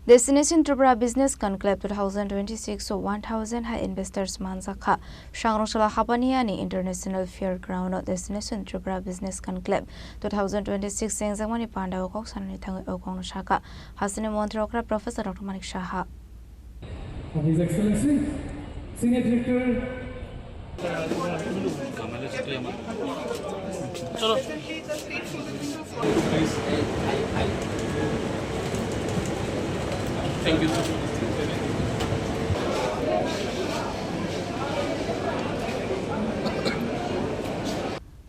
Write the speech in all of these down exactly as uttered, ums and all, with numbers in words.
Destination Tripura Business Conclave two thousand twenty-six o one thousand hai investors manjakha. Sangrongchalo Hapaniani International Fair Ground o Destination Tripura Business Conclave two thousand twenty-six chengjakmani pandao kok sanani thangwi o kokno sakha hasteni montri okra Professor Doctor Manik Saha. His Excellency, Senior Director.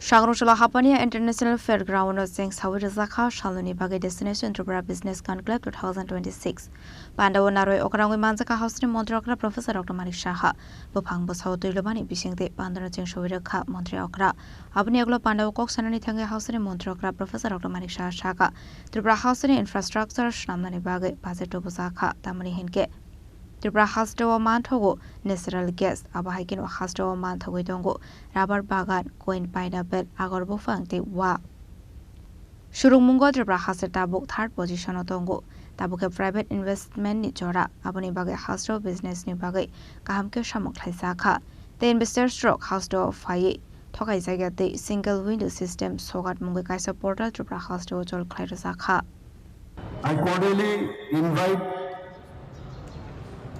Sangrongchalo Hapania International Fairground o cheng sawi rwjakha saloni bagwi Destination Tripura Business Conclave two thousand twenty-six. Pandao narwi okrangwi manjakha hasteni montri okra Professor Doctor Manik Saha. Buphang bwsao twi lubani bisingtwi pandano cheng sawi rwkha montri okra. Aboni ulo pandao kok sanani thangwi hasteni montri okra Professor Doctor Manik Saha sakha, Tripura hasteni infrastructure swnamnani bagwi budget tubujakha, tamoni hinkhe Tripura hasteo manthogo natural gas, abo hai kheno hasteo manthogwi tongo rubber bagan, queen pineapple, agor buphang tei wa. Surungmungo Tripura haste tabuk third position o tongo. Tabuk khe private investment ni jora, aboni bagwi hasteo business ni bagwi kaham khe samung khlaijakha. Tei investors rok hasteo phaiwi thokaijak ya tei single window system sogat mungwi kaisa portal Tripura hasteo chol khlai rwjakha. I cordially invite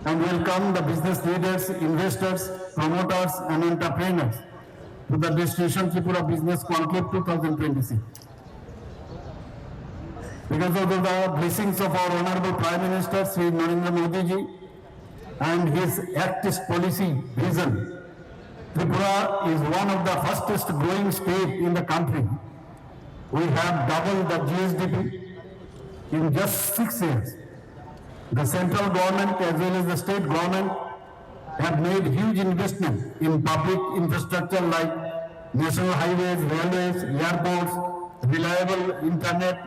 and welcome the business leaders, investors, promoters and entrepreneurs to the Destination Tripura Business Conclave two thousand twenty-six. Because of the blessings of our Honorable Prime Minister Shri Narendra Modi ji and his Act East policy vision, Tripura is one of the fastest growing state in the country. We have doubled the G S D P in just six years. The central government as well as the state government have made huge investment in public infrastructure like national highways, railways, airports, reliable internet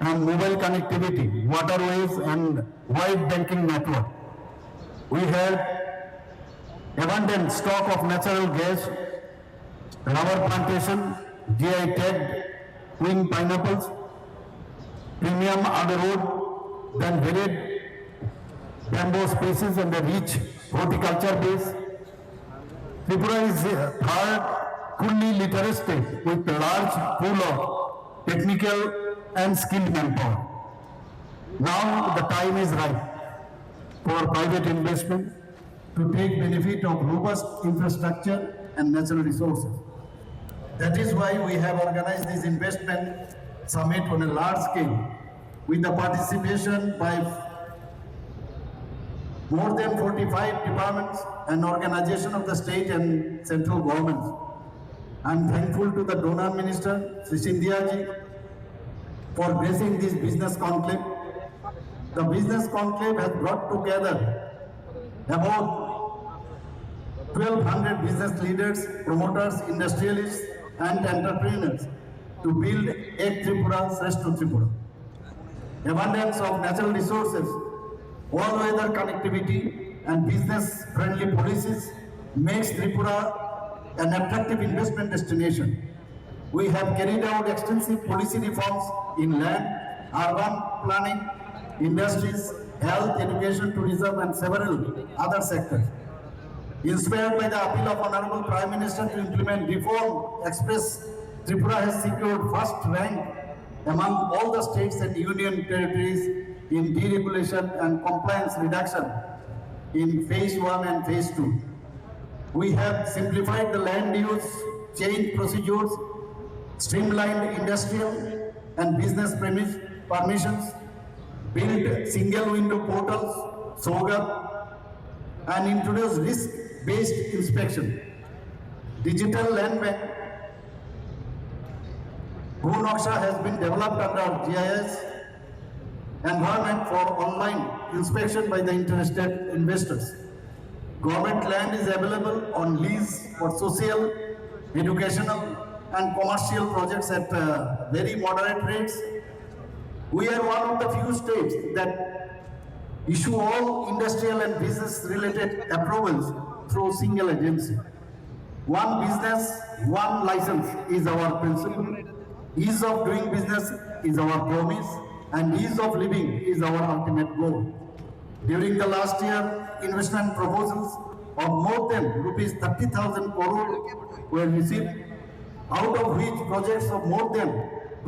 and mobile connectivity, waterways and wide banking network. We have abundant stock of natural gas, rubber plantation, G I tagged queen pineapples, premium agarwood, then varied bamboo species and a rich horticulture base. Tripura is a third fully literate state with a large pool of technical and skilled manpower. Now the time is right for private investment to take benefit of robust infrastructure and natural resources. That is why we have organized this investment summit on a large scale with the participation by more than forty-five departments and organizations of the state and central governments. I am thankful to the donor minister, Shri Scindia ji, for gracing this business conclave. The business conclave has brought together about twelve hundred business leaders, promoters, industrialists, and entrepreneurs to build Ek Tripura, Shreshtha Tripura. Abundance of natural resources, all-weather connectivity, and business-friendly policies makes Tripura an attractive investment destination. We have carried out extensive policy reforms in land, urban planning, industries, health, education, tourism, and several other sectors. Inspired by the appeal of Honorable Prime Minister to implement Reform Express, Tripura has secured first rank among all the states and union territories in deregulation and compliance reduction in phase one and phase two. We have simplified the land use change procedures, streamlined industrial and business premise, permissions, built single window portals, SOGAT, and introduced risk-based inspection. Digital land bank, Bhu Naksha has been developed under G I S environment for online inspection by the interested investors. Government land is available on lease for social, educational, and commercial projects at uh, very moderate rates. We are one of the few states that issue all industrial and business related approvals through single agency. One business, one license is our principle. Ease of doing business is our promise, and ease of living is our ultimate goal. During the last year, investment proposals of more than rupees thirty thousand crore were received, out of which projects of more than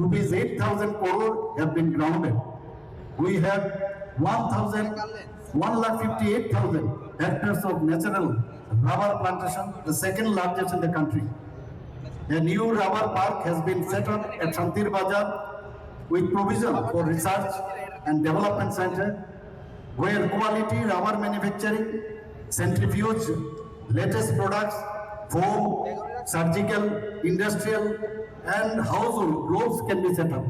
rupees eight thousand crore have been grounded. We have one thousand, one lakh fifty-eight thousand hectares of natural rubber plantation, the second largest in the country. A new rubber park has been set up at Shantir Bazar with provision for research and development center, where quality rubber manufacturing, centrifuge, latest products, foam, surgical, industrial, and household gloves can be set up.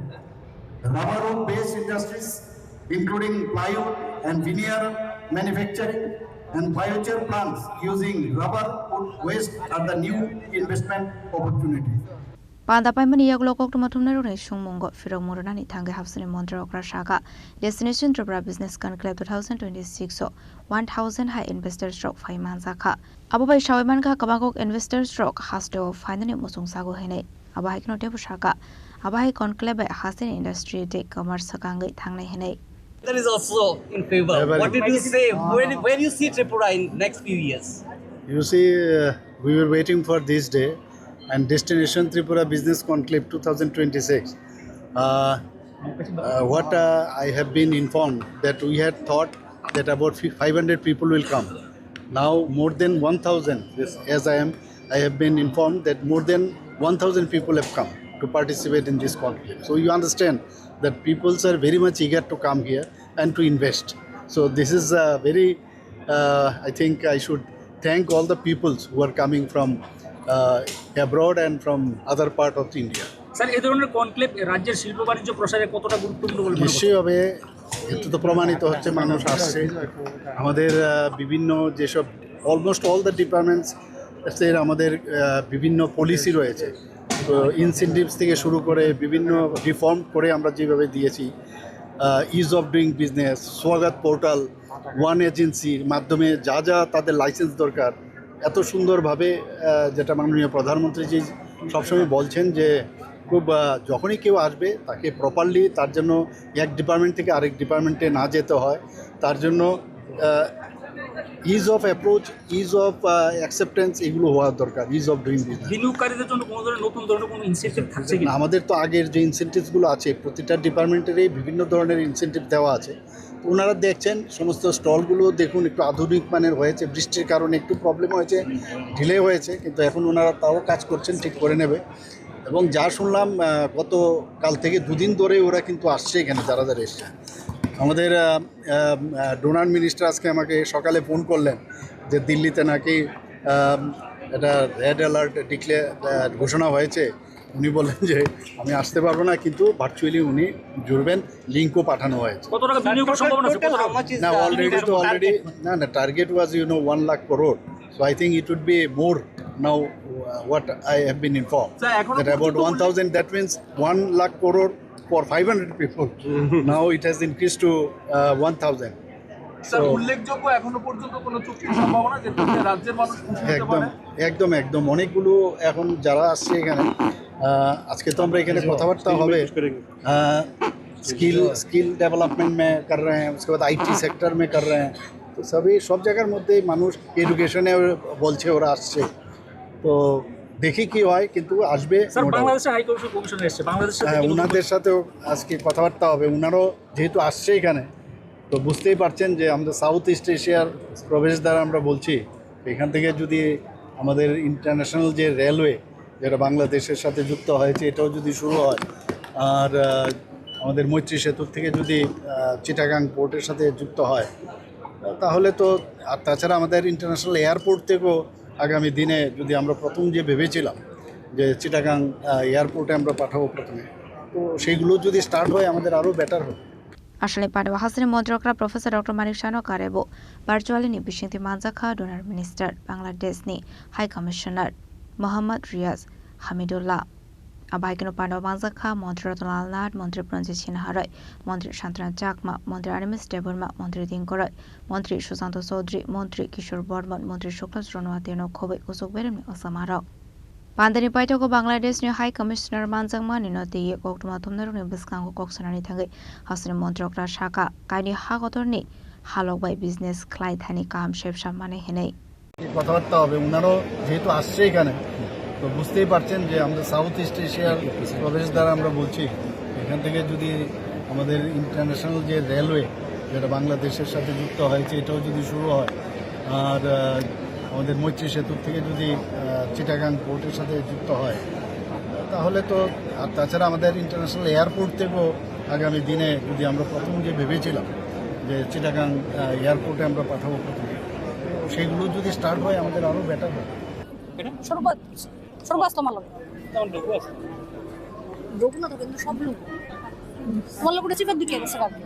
Rubber wood-based industries, including plywood and veneer manufacturing and biochar plants using rubber wood waste are the new investment opportunities. Panda paimani yagulo koktwma thumnairokni sungmungo phirokmung rwnani thangwi hapsini montri okra saka, Destination Tripura Business Conclave two thousand twenty-six o one thousand hai investors rok phai manjakha. Abo bai sawi mankha kwbangkuk investors rok hasteo phainani muchung sago hinwi. Abo hai kheno teibo saka, abo hai conclave bai hasteni industry tei commerce swkangwi thangnai hinwi. That is also in favor. What did you say? Where, where you see Tripura in next few years? You see, uh, we were waiting for this day, and Destination Tripura Business Conclave two thousand twenty-six. Uh, uh, what uh, I have been informed that we had thought that about fi- five hundred people will come. Now more than one thousand, this, as I am, I have been informed that more than one thousand people have come to participate in this conclave. So you understand that peoples are very much eager to come here and to invest. So this is a very, uh, I think I should thank all the peoples who are coming from uh, abroad and from other part of India. Sir, এই ধরনের কনক্লেভ রাজ্যের শিল্প বাণিজ্য প্রসারে কতটা গুরুত্বপূর্ণ বলে মনে করছেন? নিশ্চয়ই হবে। এতে তো প্রমাণিত হচ্ছে মানুষ আসছে। আমাদের আহ, বিভিন্ন যেসব, almost all the departments এর আমাদের আহ, বিভিন্ন পলিসি রয়েছে। তো ইনসেন্টিভস থেকে শুরু করে বিভিন্ন রিফর্ম করে আমরা যেভাবে দিয়েছি, ইজ অফ ডুইং বিজনেস, স্বাগত পোর্টাল, ওয়ান এজেন্সির মাধ্যমে যা যা তাদের লাইসেন্স দরকার, এত সুন্দরভাবে আহ, যেটা মাননীয় প্রধানমন্ত্রীজি সবসময় বলছেন যে খুব আহ, যখনই কেউ আসবে তাকে প্রপারলি তার জন্য এক ডিপার্টমেন্ট থেকে আরেক ডিপার্টমেন্টে না যেতে হয়, তার জন্য is of approach, is of acceptance, এগুলো হওয়া দরকার, ইজ অফ ডুইং বিজনেস। বিনিয়োগকারীদের জন্য কোনো ধরনের নতুন ধরনের কোনো ইনসেন্টিভ থাকছে কি না? আমাদের তো আগের যে ইনসেন্টিভসগুলো আছে, প্রতিটা ডিপার্টমেন্টেরই বিভিন্ন ধরনের ইনসেন্টিভ দেওয়া আছে। তো ওনারা দেখছেন, সমস্ত স্টলগুলো দেখুন, একটু আধুনিক মানের হয়েছে, বৃষ্টির কারণে একটু প্রবলেম হয়েছে, ডিলে হয়েছে, কিন্তু এখন ওনারা তাও কাজ করছেন, ঠিক করে নেবে। এবং যা শুনলাম, আহ, গত কাল থেকে দুদিন ধরে ওরা কিন্তু আসছে এখানে, যারা যারা এসছে। আমাদের ডোনার মিনিস্টার আজকে আমাকে সকালে ফোন করলেন যে দিল্লিতে নাকি আহ, এটা রেড অ্যালার্ট ডিক্লেয়ার, ঘোষণা হয়েছে। উনি বললেন যে আমি আসতে পারবো না, কিন্তু ভার্চুয়ালি উনি জুড়বেন, লিঙ্কও পাঠানো হয়েছে। কত টাকা বিনিয়োগের সম্ভাবনা আছে? কত টাকা? না, অলরেডি তো অলরেডি, না, না, target was, you know, one lakh crore. So I think it would be more now, uh, what I have been informed. Sir, এখনো that about পর্যন্ত one thousand, that means one lakh crore for five hundred people. Now it has increased to uh, one thousand. Sir, so উল্লেখযোগ্য এখনো পর্যন্ত কোনো চুক্তির সম্ভাবনা, যেটাতে রাজ্যের মানুষ খুশি হতে একদম, পারে? একদম, একদম। অনেকগুলো এখন যারা আসছে এখানে, আহ, আজকে তো আমরা এখানে কথাবার্তা হবে। স্কিল, স্কিল ডেভেলপমেন্ট মে কর রহে হ্যাঁ, উসকে বাদ আইটি সেক্টর মে কর রহে হ্যাঁ। তো সবই, সব জায়গার মধ্যে মানুষ এডুকেশনে বলছে ওরা আসছে। তো দেখি কি হয়, কিন্তু আসবে। Sir, no doubt। বাংলাদেশে হাই কমিশন, কমিশন এসছে, বাংলাদেশের সাথে হ্যাঁ, কোনো ওনাদের সাথেও আজকে কথাবার্তা হবে। ওনারাও যেহেতু আসছে এখানে, তো বুঝতেই পারছেন যে আমাদের সাউথ ইস্ট এশিয়ার প্রবেশদ্বার আমরা বলছি। এখান থেকে যদি আমাদের ইন্টারন্যাশনাল যে রেলওয়ে, যেটা বাংলাদেশের সাথে যুক্ত হয়েছে, এটাও যদি শুরু হয়, আর আহ, আমাদের মৈত্রী সেতুর থেকে যদি আহ, চিটাগাং পোর্টের সাথে যুক্ত হয়, তাহলে তো, আর তাছাড়া আমাদের ইন্টারন্যাশনাল এয়ারপোর্ট থেকেও আগামী দিনে যদি আমরা প্রথম যে ভেবেছিলাম যে চিটাগাং আহ, এয়ারপোর্টে আমরা পাঠাবো প্রথমে, তো সেইগুলো যদি স্টার্ট হয় আমাদের আরও বেটার হবে। Aswkni pandao hasteni montri okra Professor Doctor Manik Sano karebo virtually ni bisingtwi manjakha Donor Minister Bangladesh ni High Commissioner Mohammad Riaz Hamidullah. Abo hai kheno pandao manjakha montri Ratan Lal Nath, montri Pranjit Sinha Roy, montri Santana Chakma, montri Animesh Debbarma, montri Dinko Roy, montri Sushanta Chaudhary, montri Kishore Bormon, montri Shukla Chorn Noatia no khobwi kuchuk beremni osamarok. Pandani paithago Bangladesh ni High Commissioner manjakmani no twiwi koktwma thumnairokni bwskango kok sanani thangwi hasteni montri okra sakha, kaini ha kotorni halok bai business khlai thani kaham sebsa mane hinwi. কথাবার্তা হবে, ওনারাও যেহেতু আসছে এখানে, তো বুঝতেই পারছেন যে আমরা সাউথ ইস্ট এশিয়ার প্রবেশদ্বার আমরা বলছি। এখান থেকে যদি আমাদের ইন্টারন্যাশনাল যে রেলওয়ে, যেটা বাংলাদেশের সাথে যুক্ত হয়েছে, এটাও যদি শুরু হয়, আর আহ, আমাদের মৈত্রী সেতুর থেকে যদি আহ, চিটাগাং পোর্টের সাথে যুক্ত হয়, তাহলে তো, আর তাছাড়া আমাদের ইন্টারন্যাশনাল এয়ারপোর্ট থেকেও আগামী দিনে যদি আমরা প্রথম যে ভেবেছিলাম যে চিটাগাং আহ, এয়ারপোর্টে আমরা পাঠাবো প্রথমে, তো সেগুলো যদি স্টার্ট হয় আমাদের আরও বেটার হয়। এটা? স্বর্গত, স্বর্গত তোমার লগে। তেমন ঢুকবো আছে। ঢুকবো না তো, কিন্তু সব লোক। তোমার লোক উঠে চিপের দিকে গেছে কালকে।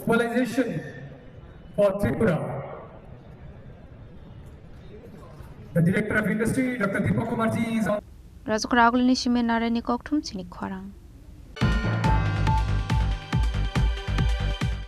Globalization for Tripura. The Director of Industry, Doctor Deepak Kumar ji is on. Rajkura Agulini Sime Narani Kokthum Chini Khorang.